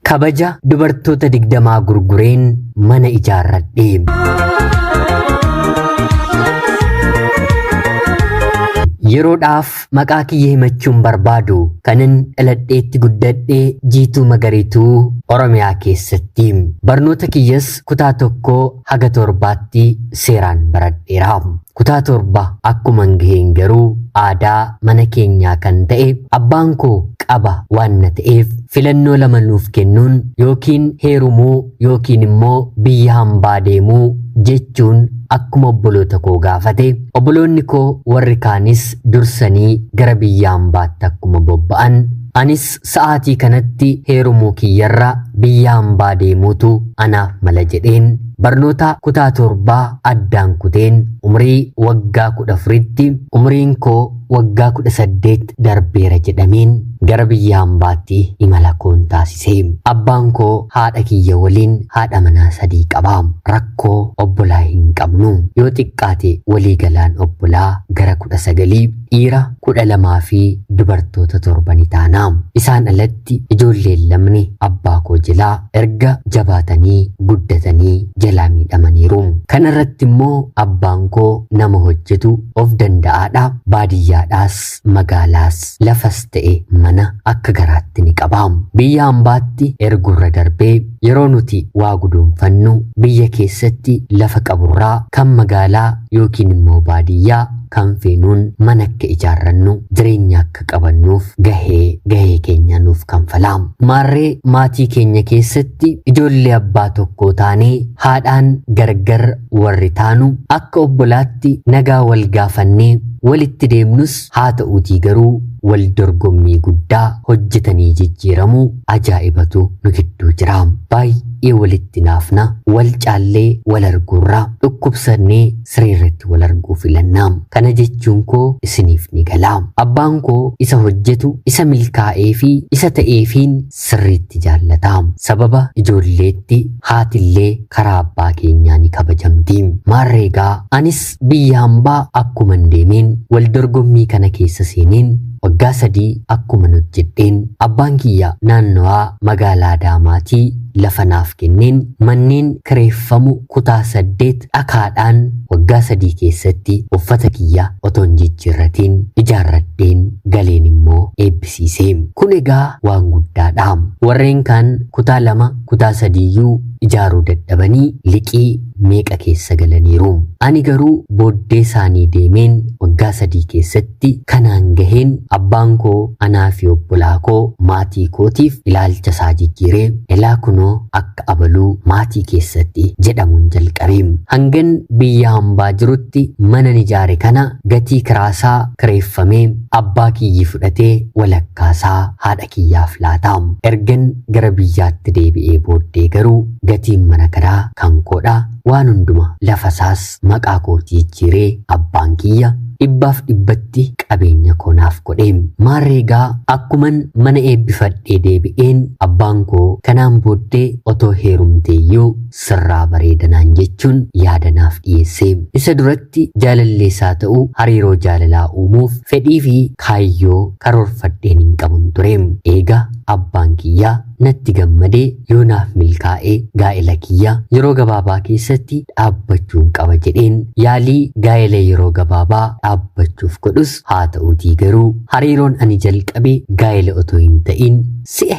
Kabaja dubartoota 20 gurgureen mana ijaarradhe. Yeroodhaaf maqaa kiyya himachuun barbaadu kanin dhaladheetti guddadhee Jiituu Magariituu Oromiyaa keessatti. Barnoota kiyyas kutaa 1 haga 7tti seeraan baradheera. Kutaa 7 akkuman gaheen garuu aadaa mana keenyaa kan ta'e abbaan koo qaba waan na ta'eef filannoo lama nuuf kennuun yookiin heerumuu yookiin immoo biyya hambaa deemuu jechuun akkuma obboloota koo gaafate, obboloonni koo warri kaanis dursanii gara biyya hambaatti akkuma bobba'an, anis sa'aatii kanatti heerumuu kiyyarra biyya hambaa deemuutu anaaf mala jedheen barnoota kutaa 7 addaan kuteen umrii waggaa 14tti umriin koo waggaa 18 darbeera jedhameen gara biyya hambaatti imala koon taasise. Abbaan koo haadha kiyya waliin haadha manaa 3 qaba. Rakkoo obbolaa hin qabnu. Yoo xiqqaate walii galaan obbolaa gara 19 dhiira 12 fi dubartoota 7 ni taana. Isaan alatti ijoolleen lamni abbaa koo jalaa erga jabaatanii guddatanii jalaa miidhamaniiru. Kana irratti immoo abbaan koo nama hojjetu of danda'aadha. Baadiyyaadhaas magaalaas lafas ta'e mana akka garaatti ni qaba. Biyya hambaatti ergurra darbee yeroo nuti waa guduunfannu biyya keessatti lafa qaburraa kan magaalaa yookiin immoo baadiyyaa kan feenuun mana akka ijaarrannu jireenya akka qabannuuf gahee keenya nuuf kanfala. Maarree maatii keenya keessatti ijoollee abbaa tokkoo taanee haadhaan gargar warri taanu akka obbolaatti nagaa wal gaafannee walitti deemnus haa ta'uutii garuu wal dorgommii guddaa hojjetanii jijjiiramuu ajaa'ibatu nu gidduu jira. Baay'ee walitti naafna, wal caallee wal arguurra, dhukkubsannee sireerratti wal arguu filanna. Kana jechuun koo isiniif ni gala. Abbaan koo isa hojjetu, isa milkaa'ee fi isa ta'eefiin sirriitti jaallata. Sababa ijoolleetti haatillee karaa abbaa keenyaa ni kabajamti. Maarreegaa anis biyya hambaa akkuman deemeen wal dorgommii kana keessa seeneen waggaa 3 akkuman hojjedheen abbaan kiyya naannawaa magaalaa Adaamaatii lafa naaf kenneen manneen kireeffamu kutaa 8 dhakaadhaan waggaa 3 keessatti uffata kiyya otoo hin jijjiirratiin ijaarradheen galeen immoo eebbisiise. Kun egaa waan guddaadha. Warreen kaan kutaa 2 kutaa 3 ijaaruu dadhabanii liqii meeqa keessa galaniiru. Ani garuu booddee isaanii deemeen waggaa 3 keessatti kanaan gaheen abbaan koo anaa fi obbolaa koo maatii kootiif ilaalcha isaa jijjiiree elaa kunoo akka abaluu maatii keessatti jedhamuun jalqabe. Hangan biyya hambaa jirutti mana ijaare kana gatii kiraasaa kireeffamee abbaa kiyyi fudhatee walakkaasaa haadha kiyyaaf laata. Ergan gara biyyaatti deebi'ee booddee garuu gatiin mana kanaa kan koodha. Waan hunduma lafasaas maqaa kootii jijjiiree abbaan kiyya 100% qabeenya koo naaf godhe. Maarreegaa akkuman mana eebbifadhee deebi'een abbaan koo kanaan booddee otoo heerumteeyyuu sirraa bareedanaan jechuun yaada naaf dhiyeesse. Isa duratti jaalalleessaa ta'uu hariiroo jaalalaa uumuuf fedhii fi kaayyoo karoorfadheen hin qabun ture. Eega abbaan kiyyaa natti gammadee yoo naaf milkaa'ee gaa'ela kiyya yeroo gabaabaa keessatti dhaabbachuun qaba jedheen yaalii gaa'ela yeroo gabaabaa dhaabbachuuf godhus haa ta'uutii garuu hariiroon ani jalqabe gaa'ela otoo hin ta'in si'a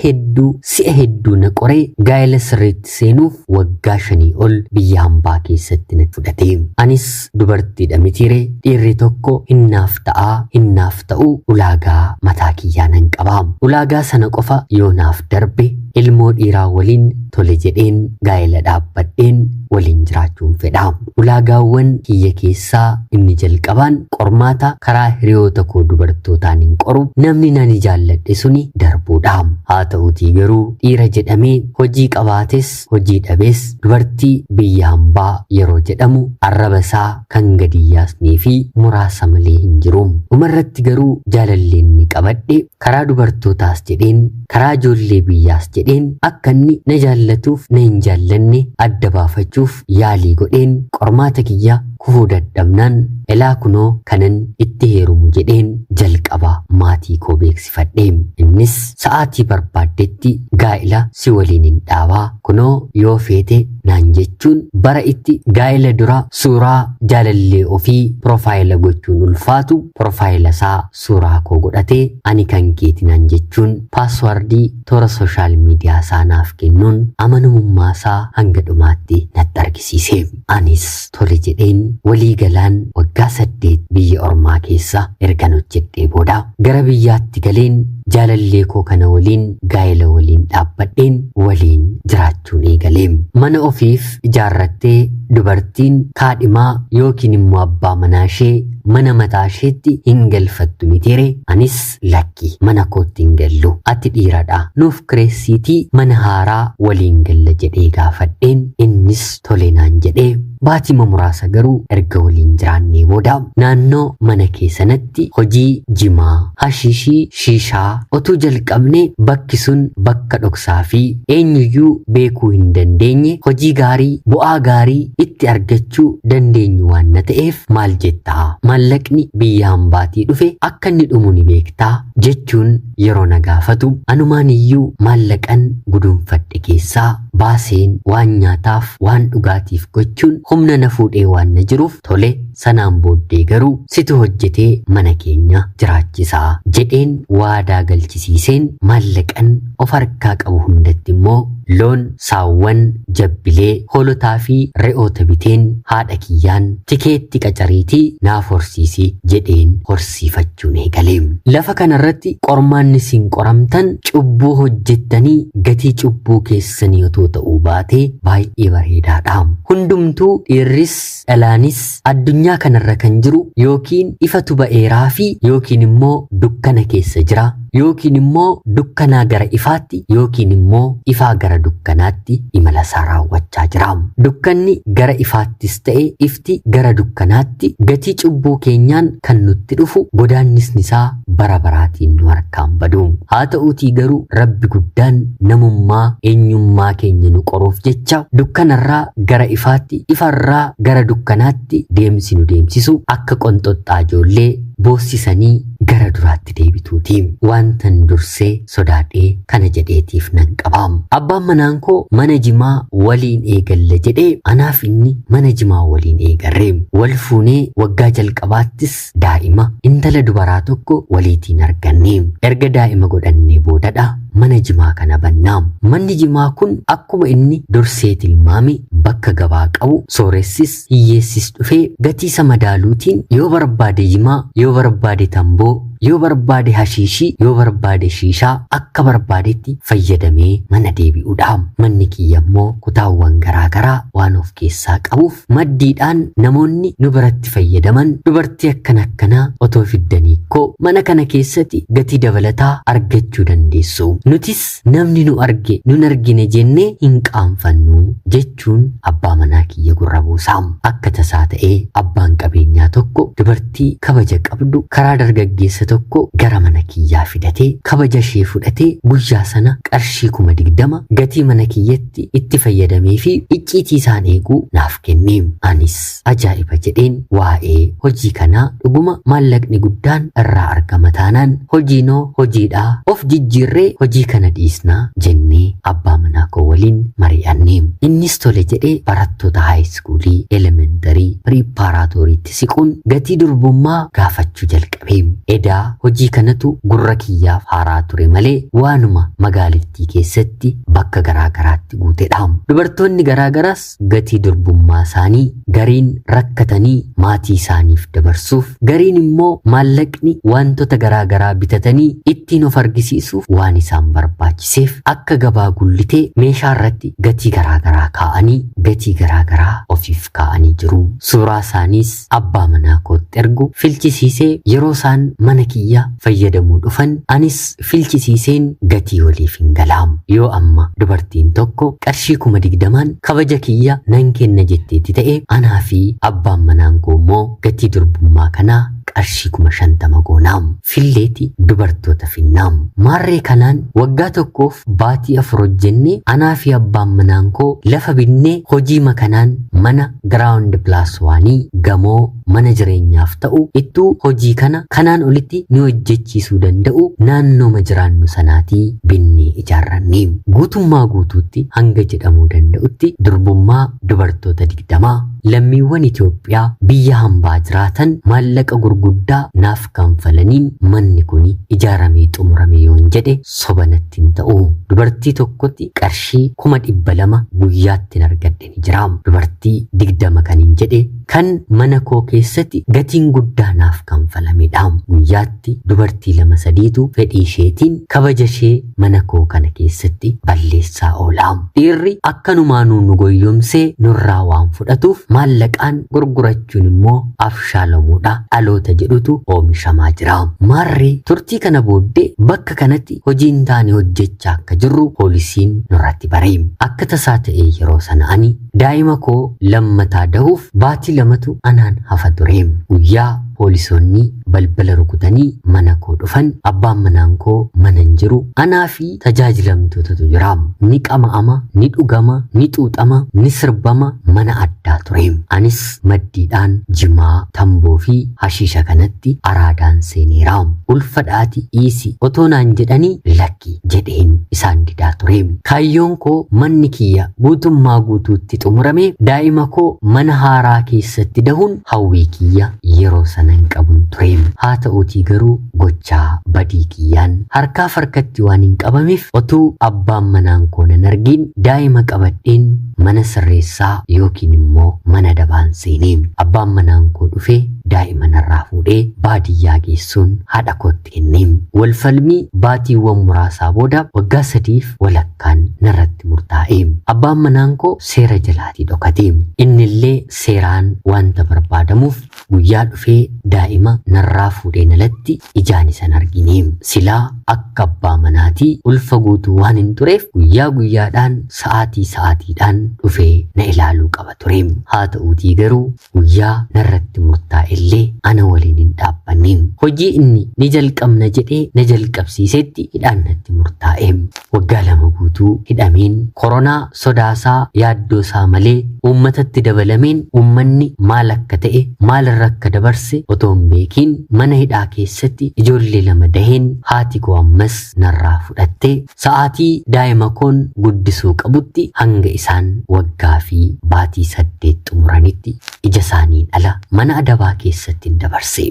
hedduu na qoree gaa'ela sirriitti seenuuf waggaa 5 ol biyya hambaa keessatti na fudhate. Anis dubartiidha mitiire dhiirri tokko hinnaaf ta'aa hinnaaf ta'uu ulaagaa mataa kiyyaa nan qaba. Ulaagaa sana qofa yoo naaf darbe ilmoo dhiiraa waliin tole jedheen gaa'ela dhaabbadheen waliin jiraachuun fedha. Ulaagaawwan kiyya keessaa inni jalqabaan qormaata karaa hiriyoota koo dubartootaan hin qoru namni nani jaalladhe suni darbuudha. Haa ta'uutii garuu dhiira jedhamee hojii qabaates hojii dhabees dubartii biyya hambaa yeroo jedhamu arraba isaa kan gadi yaasnee fi muraasa malee hin jiru. Dhumarratti garuu jaalalleen ni qabadhe karaa dubartootaas jedheen karaa ijoollee biyyaas jedheen akka inni na jaallatuuf na hin jaallanne adda baafachuuf yaalii godheen qormaata kiyya kufuu dadhabnaan elaa kunoo kanan itti heerumu jedheen jalqaba maatii koo beeksifadhe. Innis sa'aatii barbaaddetti gaa'ila si waliin hin dhaabaa, kunoo yoo feete naan jechuun bara itti gaa'ila dura suuraa jaalallee ofii piroofaayila gochuun ulfaatu piroofaayila isaa suuraa koo godhatee ani kan keeti naan jechuun paaswardii toora sooshaal miidiyaa isaa naaf kennuun amanamummaa isaa hanga dhumaatti natti argisiise. Anis tole jedheen walii galaan waggaa 8 biyya ormaa keessa ergan hojjedhee booda gara biyyaatti galeen jaalallee koo kana waliin gaa'ela waliin dhaabbadheen waliin jiraachuun eegale. Mana ofiif ijaarrattee dubartiin kaadhimaa yookiin immoo abbaa manaa ishee mana mataa isheetti hin galfattu mitiire, anis lakki mana kootti hin gallu, ati dhiiradha, nuuf kireessiitii mana haaraa waliin galla jedhee gaafadheen innis tole naan jedhee. Baatii muraasa garuu erga waliin jiraannee booda naannoo mana kee sanatti hojii jimaa, hashiishii, shiishaa otuu jalqabne bakki sun bakka dhoksaa fi eenyuyyuu beekuu hin dandeenye hojii gaarii bu'aa gaarii itti argachuu dandeenyu waan na ta'eef maal jettaa, maallaqni biyya hambaatii dhufe akka inni dhumu ni beektaa jechuun yeroo na gaafatu anumaan iyyuu maallaqan guduunfadhe keessaa baaseen waan nyaataaf waan dhugaatiif gochuun humna na fuudhee waan na jiruuf tole, sanaan booddee garuu situ hojjetee mana keenya jiraachisaa jedheen waadaa galchisiiseen maallaqan of harkaa qabu hundatti immoo loon, saawwan, jabbilee, hoolotaa fi re'oota biteen haadha kiyyaan tikeetti qacariitii naaf horsiisi jedheen horsiifachuun eegale. Lafa kanarratti qormaanni isin qoramtan cubbuu hojjettanii gatii cubbuu keessanii otoo ta'uu baatee baay'ee bareedaadha. Hundumtuu dhiirris dhalaanis addunyaa kanarra kan jiru yookiin ifatu ba'eeraa fi yookiin immoo dukkana keessa jira, yookiin immoo dukkanaa gara ifaatti yookiin immoo ifaa gara dukkanaatti imala isaa raawwachaa jira. Dukkanni gara ifaattis ta'e ifti gara dukkanaatti gatii cubbuu keenyaan kan nutti dhufu godaannisni isaa bara baraatiin nu harkaan badu. Haa ta'uutii garuu Rabbi guddaan namummaa eenyummaa keenya nu qoruuf jecha dukkanarraa gara ifaatti, ifarraa gara dukkanaatti deemsi nu deemsisu akka qonxoxxaa ijoollee boossisanii gara duraatti deebituuti. Wantan dursee sodaadhee kana jedheetiif nan qaba. Abbaan manaan koo mana jimaa waliin eegalla jedhee anaaf inni mana jimaa waliin eegarre. Wal fuunee waggaa jalqabaattis daa'ima intala dubaraa tokko waliitiin arganne. Erga daa'ima godhannee boodadha mana jimaa kana bannaa. Manni jimaa kun akkuma inni dursee tilmaame bakka gabaa qabu sooressis hiyyeessis dhufee gatii isa madaaluutiin yoo barbaade jimaa, yoo barbaade tamboo, yoo barbaade hashiishii, yoo barbaade shiishaa akka barbaadetti fayyadamee mana deebi'uudha. Manni kiyya immoo kutaawwan garaagaraa waan of keessaa qabuuf maddiidhaan namoonni nu biratti fayyadaman dubartii akkana akkanaa otoo fiddanii koo mana kana keessatti gatii dabalataa argachuu dandeessu. Nutis namni nu arge nun argine jennee hin qaanfannu jechuun abbaa manaa kiyya gurra buusaa. Akka tasaa ta'ee abbaan qabeenyaa tokko dubartii kabaja qabdu karaa dargaggeessa tokko gara mana kiyyaa fidatee kabaja ishee fudhatee guyyaa sana qarshii 20,000 gatii mana kiyyatti itti fayyadamee fi icciitii isaan eeguu naaf kenne. Anis ajaa'iba jedheen waa'ee hojii kanaa dhuguma maallaqni guddaan irraa argama taanaan hojiinoo hojiidhaa of jijjiirree hojii kana dhiisnaa jennee abbaa manaa koo waliin mari'anne. Innis tole jedhee barattoota haayiskuulii, elementarii, piriippaaraatooriitti siquun gatii durbummaa gaafachuu jalqabe. Edaa hojii kanatu gurra kiyyaaf haaraa ture malee waanuma magaalittii keessatti bakka garaa garaatti guutedha. Dubartoonni garaa garaas gatii durbummaa isaanii gariin rakkatanii maatii isaaniif dabarsuuf, gariin immoo maallaqni wantoota garaa garaa bitatanii ittiin of argisiisuuf waan isaan barbaachiseef akka gabaa gullitee meeshaa irratti gatii garaa garaa kaa'anii gatii garaa garaa ofiif kaa'anii jiru. Suuraa isaaniis abbaa manaa kootti ergu filchisiisee yeroo isaan mana kiyya fayyadamuu dhufan anis filchisiiseen gatii waliif hin galaamu. Yoo amma dubartiin tokko qarshii 20,000 kabaja kiyya nan kenna jetteetti ta'e anaa fi abbaan manaan koo immoo gatii durbummaa kanaa qarshii 50,000 goonaam. Filleeti dubartoota finnaam. Maarree kanaan waggaa tokkoof baatii 4 hojjennee anaa fi abbaan manaan koo lafa binnee hojii makanaan Mana giraawundi pilaas waanii gamoo mana jireenyaaf ta'u ittuu hojii kana kanaan olitti ni hojjechiisuu danda'u naannooma jiraannu sanaatii binnee ijaarranne. Guutummaa guutuutti hanga jedhamuu danda'utti durbummaa dubartoota 20 lammiiwwan Itoophiyaa biyya hambaa jiraatan maallaqa gurguddaa naaf kanfalaniin manni kun ijaaramee xumurame yoon jedhe soba natti hin ta'u. Dubartii tokkotti qarshii 200,000 guyyaatti argadhe ni jira. Dubartii 20 kan hin jedhe kan mana koo keessatti gatiin guddaa naaf kanfalamedha. Guyyaatti dubartii 2 3tu fedhii isheetiin kabaja ishee mana koo kana keessatti balleessaa oola. Dhiirri akkanumaanuu nu goyyomsee nurraa waan fudhatuuf maallaqaan gurgurachuun immoo abshaalamuudha dhaloota jedhutu oomishamaa jira. Maarree turtii kana booddee bakka kanatti hojii hin taane hojjechaa akka jirru poolisiin nurratti bare. Akka tasaa ta'ee yeroo sana ani daa'ima koo lammataa dahuuf baatii 2tu anaan hafa ture. Guyyaa poolisoonni balbala rukutanii mana koo dhufan abbaan manaan koo mana hin jiru, anaa fi tajaajilamtootatu jira. Ni qama'ama, ni dhugama, ni xuuxama, ni sirbama, mana addaa ture. Anis maddiidhaan jimaa, tamboo fi hashiisha kanatti araadaan seeneera. Ulfadhaati dhiisi otoo naan jedhanii lakki jedheen isaan didaa ture. Kaayyoon koo manni kiyya guutummaa guutuutti xumurame daa'ima koo mana haaraa keessatti dahuun hawwii kiyya yeroo sana hin qabun ture. Haa ta'uutii garuu gochaa badii kiyyaan harkaaf harkatti waan hin qabameef otuu abbaan manaan koo nan argiin daa'ima qabadheen mana sirreessaa yookiin immoo mana dabaan seenee. Abbaan manaan koo dhufee daa'ima narraa fuudhee baadiyyaa geessuun haadha kootti kennee. Walfalmii baatiiwwan muraasaa booda waggaa 3 walakkaan narratti murtaa'e. Abbaan manaan koo seera jalaatii dhokate. Innillee seeraan wanta barbaadamuuf guyyaa dhufee daa'ima narraa fuudheen alatti ijaan isan argine. Silaa akka abbaa manaatii ulfa guutuu waan hin tureef guyyaa guyyaadhaan sa'aatii sa'aatiidhaan dhufee na ilaaluu qaba ture. Haa ta'uutii garuu guyyaa narratti murtaa'e illee ana waliin hin dhaabbanne. Hojii inni ni jalqabna jedhee na jalqabsiisetti hidhaan natti murtaa'e. Waggaa 2 guutuu hidhameen koronaa sodaasaa yaaddoosaa malee uummatatti dabalameen uummanni maal akka ta'e maalirra akka dabarse otoo hin beekiin mana hidhaa keessatti ijoollee 2 daheen haati koo ammas narraa fudhattee sa'aatii daa'ima koon guddisuu qabutti hanga isaan waggaa fi baatii 8 xumuranitti ija isaanii dhala mana adabaa keessatti hin dabarse.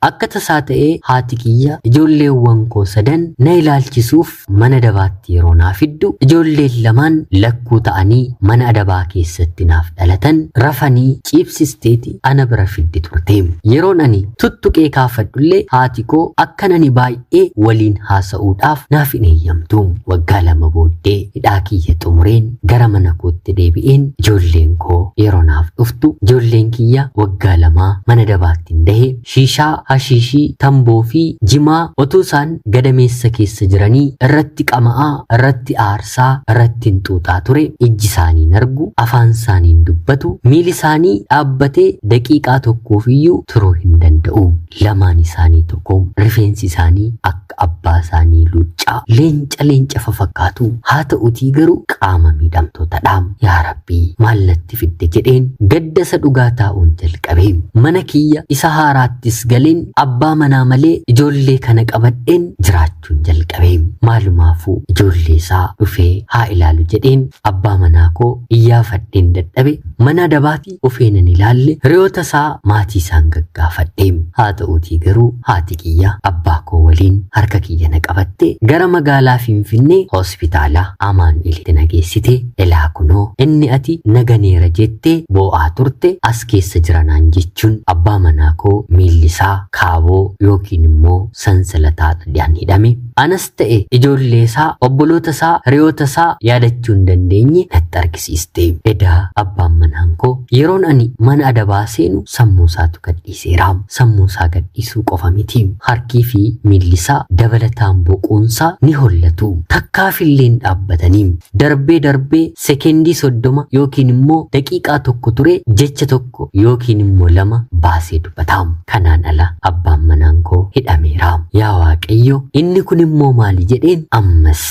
Akka tasaa ta'ee haati kiyya ijoolleewwan koo 3 na ilaalchisuuf mana adabaatti yeroo naaf fiddu ijoolleen 2 lakkuu ta'anii mana adabaa keessatti naaf dhalatan rafanii ciibsisteeti ana bira fiddi turte. Yeroon ani tuttuqee kaafadhullee haati koo akkan ani baay'ee waliin haasa'uudhaaf naaf hin eeyyamtu. Waggaa 2 booddee hidhaa kiyya xumureen gara mana kootti deebi'een ijoolleen koo yeroo naaf dhuftu ijoolleen kiyya waggaa 2 mana adabaatti hin dahe shiishaa, hashiishii, tamboo fi jimaa otuu isaan gadameessa keessa jiranii irratti qama'aa, irratti aarsaa, irratti hin xuuxaa ture. Ijji isaanii hin argu, afaan isaanii hin dubbatu, miilli isaanii dhaabbatee daqiiqaa tokkoof iyyuu turuu hin danda'u. Lamaan isaanii tokko, rifeensi isaanii akka abbaa isaanii luuccaa, leenca leenca fafakkaatu. Haa ta'uutii garuu qaama miidhamtootadha. Yaa Rabbii maal natti fidde jedheen gadda isa dhugaa taa'uun jalqabe. Mana kiyya isa haaraattis galeen abbaa manaa malee ijoollee kana qabadheen jiraachuun jalqabe. Maalumaafuu ijoollee isaa dhufee haa ilaalu jedheen abbaa manaa koo iyyaafadheen dadhabe. Mana adabaatii dhufee nan ilaalle, hiriyoota isaa maatii isaan gaggaafadhe. Haa ta'uutii garuu haati kiyya abbaa koo waliin harka kiyya na qabatte gara magaalaa Finfinnee hospitaala Amaanu'eelitti na geessite. Ilaa kunoo inni ati naganeera jettee boo'aa turte as keessa jiranaan jechuun abbaa manaa koo miilli isaa kaaboo yookiin immoo sansalataadhaan hidhame. Anas ta'e ijoollee isaa, obboloota isaa, hiriyoota isaa yaadachuu hin dandeenye natti argisiiste. Edaa abbaan manaan koo yeroon ani mana adabaa seenu sammuu isaatu gadhiiseera. Sammuu isaa gadhiisuu qofa miti, harkii fi miilli isaa dabalataan boquunsaa ni hollatu. Takkaafillee hin dhaabbatanii. Darbee darbee sekendii 30 yookiin immoo daqiiqaa 1 ture jecha 1 yookiin immoo 2 baasee dubbata. Kanaan ala abbaan manaan koo hidhameera. Yaa Waaqayyo inni kun immoo maali jedheen ammas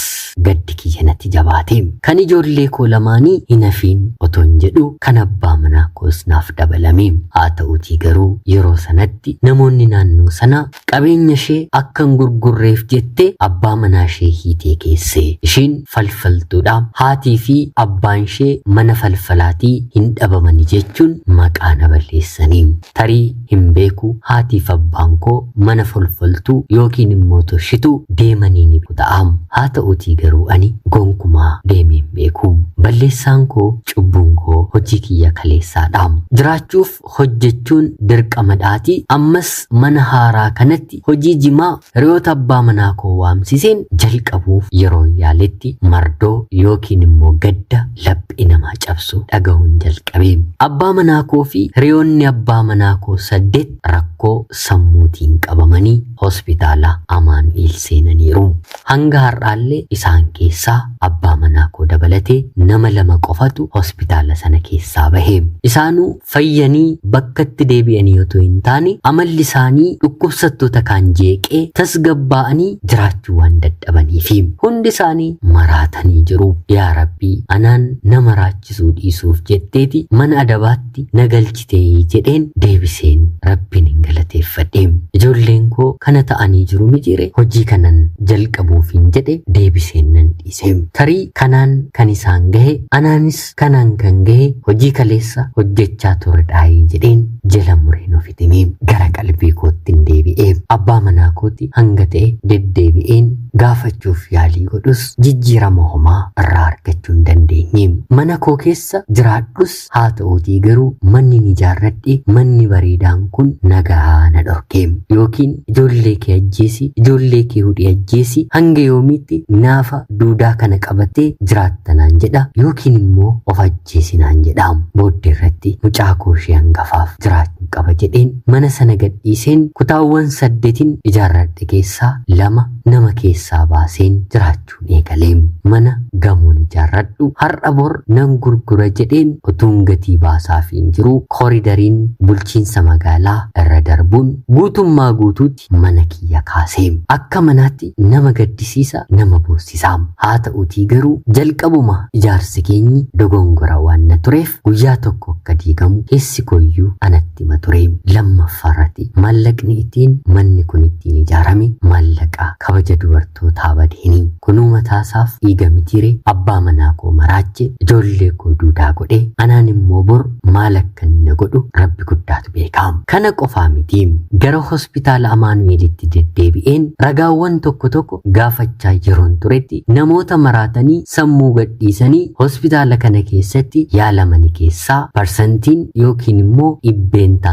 gaddi kiyya natti jabaate. Kan ijoollee ijoollee koo lamaanii hin hafiin otoon jedhu kan abbaa manaa koos naaf dabalame. Haa ta'uutii garuu yeroo sanatti namoonni naannoo sanaa qabeenya ishee akka hin gurgurreef jettee abbaa manaa ishee hiitee keesse. Ishiin falfaltuudha. Haatii fi abbaan ishee mana falfalaatii hin dhabamani jechuun maqaa na balleessanii. Tarii hin beeku, haatiif abbaan koo mana falfaltuu yookiin immoo toshituu deemanii ni ta'a. Haa ta'uutii garuu ani gonkumaa deemee hin beeku. Balleessaan koo, cubbuun koo hojii kiyya kaleessaadha. Jiraachuuf hojjechuun dirqamadhaatii ammas mana haaraa kanatti hojii jimaa hiriyoota abbaa manaa koo waamsiseen jalqabuuf yeroo yaaletti mardoo yookiin immoo gadda laphee namaa cabsu dhagahuun jalqabe. Abbaa manaa koo fi hiriyoonni abbaa manaa koo 8 rakkoo sammuutiin qabamanii hospitaala Amaanu'eel seenaniiru. Hanga har'aallee isaan keessaa abbaa manaa koo dabalatee nama 2 qofatu hospitaala sana keessaa bahe. Isaanuu fayyanii bakkatti deebi'anii otoo hin taane amalli isaanii dhukkubsattoota kaan jeeqee tasgabbaa'anii jiraachuu waan dadhabaniifi hundi isaanii maraatanii jiru. Yaa Rabbii, anaan nama raachisuu dhiisuuf jetteeti mana adabaatti na galchitee jedheen deebiseen Rabbiin hin galateeffadhe. Ijoolleen koo kana ta'anii jiru mitiire, hojii kanan jalqabuufin jedhe deebiseen nan dhiise. Tarii kanaan kan isaan gahe, anaanis kanaan kan gahe hojii kaleessa hojjechaa turedhaayii jedheen jala mureen ofitti hime. Gara qalbii kootti hin deebi'e. Abbaa manaa kooti hanga ta'e deddeebi'een gaafachuuf yaalii godhus jijjiirama homaa irraa argachuu hin dandeenye. Mana koo keessa jiraadhus haa ta'uutii garuu manni ni ijaarradhe, manni bareedaan kun nagaa na dhorke. Yookiin ijoollee kee ajjeesi, ijoollee kee hudhii ajjeesi, hanga yoomiitti naafa duudaa kana qabattee jiraattanaan jedha, yookiin immoo of ajjeesinaan jedha. Booddee irratti mucaa koo ishee hangafaaf jiraachuu qaba jedheen mana sana gadhiiseen kutaawwan 8 ijaarradhe keessaa 2 nama keessaa baaseen jiraachuun eegale. Mana gamoon ijaarradhu har'a bor nan gurgura jedheen utuun gatii baasaaf hin jiru koridariin bulchiinsa magaalaa irra darbuun guutummaa guutuutti mana kiyya kaase. Akka manaatti nama gaddisiisa, nama boossisa. Haa ta'uutii garuu jalqabuma ijaarsi keenyi dogongora waan na tureef guyyaa tokko akka diigamu keessi koyyuu anatti hima ture. Lammaffaarratti maallaqni ittiin manni kun ittiin ijaarame maallaqa kabaja dubartootaa badeeni. Kunuu mataasaaf dhiiga mitiire, abbaa manaa koo maraache, ijoollee koo duudaa godhe, anaan immoo bor maal akka inni na godhu Rabbi guddaatu beeka. Kana qofaa miti, gara hospitaala Amaanu'eelitti deddeebi'een ragaawwan tokko tokko gaafachaa yeroon turetti namoota maraatanii sammuu gadhiisanii hospitaala kana keessatti yaalamani keessaa parsantiin yookiin immoo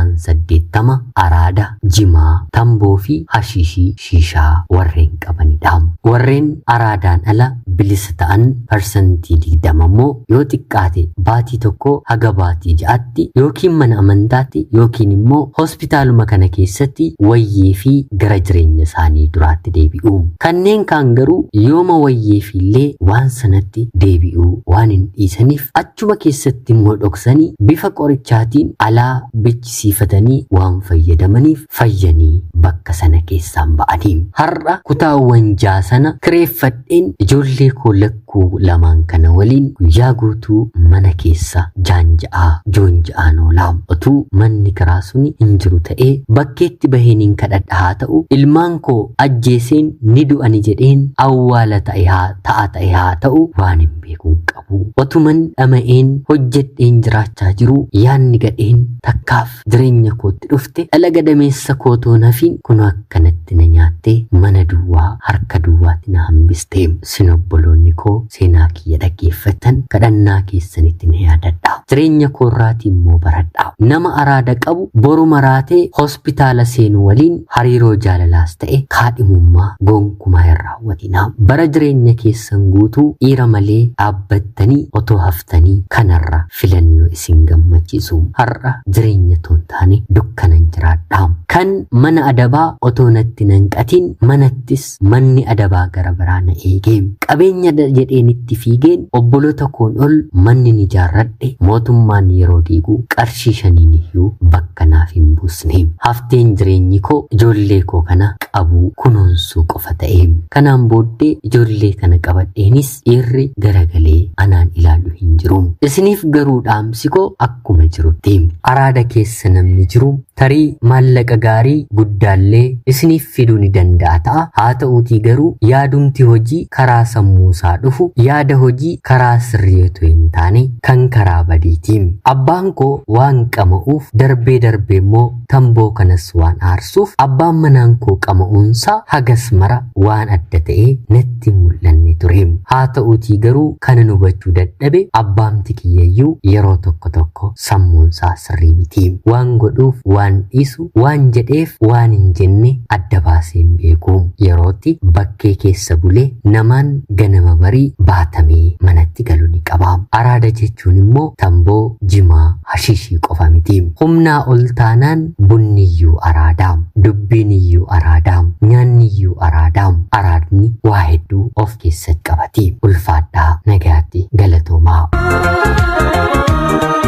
80% araada jimaa, tamboo fi hashiishii shiishaa warreen qabanidha. Warreen araadaan ala bilisa ta'an 20% immoo yoo xiqqaate baatii 1 haga baatii 6tti yookiin mana amantaatti yookiin immoo hospitaaluma kana keessatti wayyee fi gara jireenya isaanii duraatti deebi'u. Kanneen kaan garuu yooma wayyee fi illee waan sanatti deebi'uu waan hin dhiisaniif achuma keessatti immoo dhoksanii bifa qorichaatiin alaa bichisiifatanii waan fayyadamaniif fayyanii bakka sana keessaan ba'anii. Har'a kutaawwan 6 sana kireeffadheen ijoollee koo lakkuu lamaan kana waliin guyyaa guutuu mana keessa jaanja'aa joonja'aan oolaa. Otuu manni kiraa suni hin jiru ta'ee bakkeetti baheen hin kadhadha haa ta'u, ilmaan koo ajjeeseen ni du'ani jedheen awwaala ta'e haa ta'a ta'e haa ta'u waan hin beekuun qabu. Otuman dhama'een hojjedheen jiraachaa jiru yaanni gadheen takkaaf jireenya kootti dhufte dhala gadameessa kootoo nafiin kun akkanatti na nyaattee mana duwwaa harka duwwaatti na hambiste. Sin obboloonni koo seenaa kiyya dhaggeeffatan kadhannaa keessanitti na yaadadha. Jireenya koorraatii immoo baradha. Nama araada qabu boru maraatee hospitaala seenu waliin hariiroo jaalalaas ta'e kaadhimummaa gonkumaa hin raawwatina. Bara jireenya keessan guutuu dhiira malee dhaabbattanii otoo haftanii kanarra filannoo isin gammachiisu. Har'a jireenya toon taane dukkanan jiraadha. Kan mana adabaa otoo natti nanqatiin manattis booddis manni adabaa gara biraa na eege. Qabeenya jedheen itti fiigeen obboloota koon ol manni ni ijaarradhe mootummaan yeroo diigu qarshii shaniin iyyuu bakka naaf hin buusne. Hafteen jireenyi koo ijoollee koo kana qabuu kunuunsuu qofa ta'e. Kanaan booddee ijoollee kana qabadheenis dhiirri garagalee anaan ilaalu hin jiru. Isiniif garuu dhaamsi koo akkuma jirutti. Araada keessa namni jiru tarii maallaqa gaarii guddaallee isiniif fiduu ni danda'a ta'a. Haa ta'uutii garuu yaadumti hojii karaa sammuusaa dhufu yaada hojii karaa sirrii otoo hin taane kan karaa badiiti. Abbaan koo waan qama'uuf darbee darbee immoo tamboo kanas waan aarsuuf abbaan manaan koo qama'uunsaa hagas mara waan adda ta'ee natti mul'anne ture. Haa ta'uutii garuu kana hubachuu dadhabe abbaamti kiyyayyuu yeroo tokko tokko sammuunsaa sirrii miti. Waan godhuuf, waan dhiisu, waan jedheef, waan hin jenne adda baasee hin beeku. Yerootti bakkee keessa bulee namaan ganama barii baatamee manatti galu ni qaba. Araada jechuun immoo tamboo, jimaa, hashiishii qofa miti. Humnaa ol taanaan bunniyyuu araada, dubbiiniyyuu araada, nyaanniyyuu araada. Araadni waa hedduu of keessatti qabati. Ulfaadhaa nagaatti galatoomaa.